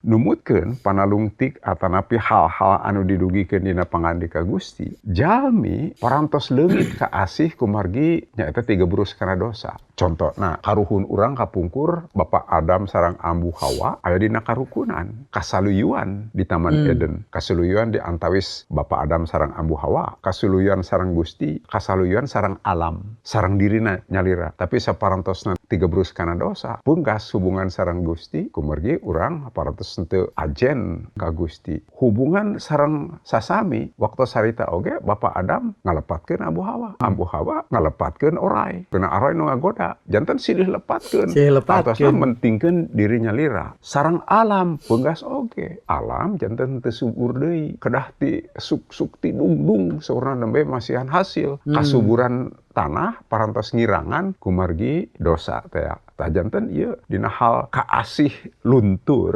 Numutkeun panalungtik atanapi hal-hal anu didugikeun dina pangandika Gusti, jalmi parantos leungit kaasih kumargi nyaeta tigebrus kana dosa. Contohna, karuhun urang kapungkur Bapak Adam sareng Ambu Hawa aya dina karukunan, kasaluyuan di Taman Eden, kasaluyuan di antawis Bapak Adam sareng Ambu Hawa, kasaluyuan sareng Gusti, kasaluyuan sareng alam, sareng dirina nyalira. Tapi saparantosna tigebrus kana dosa, pungkas hubungan sareng Gusti, kumargi urang parantos henteu ajen ka Gusti. Hubungan sareng sasami waktu sarita oge Bapak Adam ngalepatkeun Ambu Hawa, Ambu Hawa ngalepatkeun oray, kena oray nu ngagoda, janten silih lepatkeun. Silih lepatkeun. Artosna mentingkeun diri nyalira. Sareng alam pungkas oge. Alam janten teu subur deui, kedah ti suk-suk ti dungdung saurna nembe masihan hasil. Kasuburan tanah parantos ngirangan kumargi dosa teh. Tah, janten ieu dina hal kaasih luntur.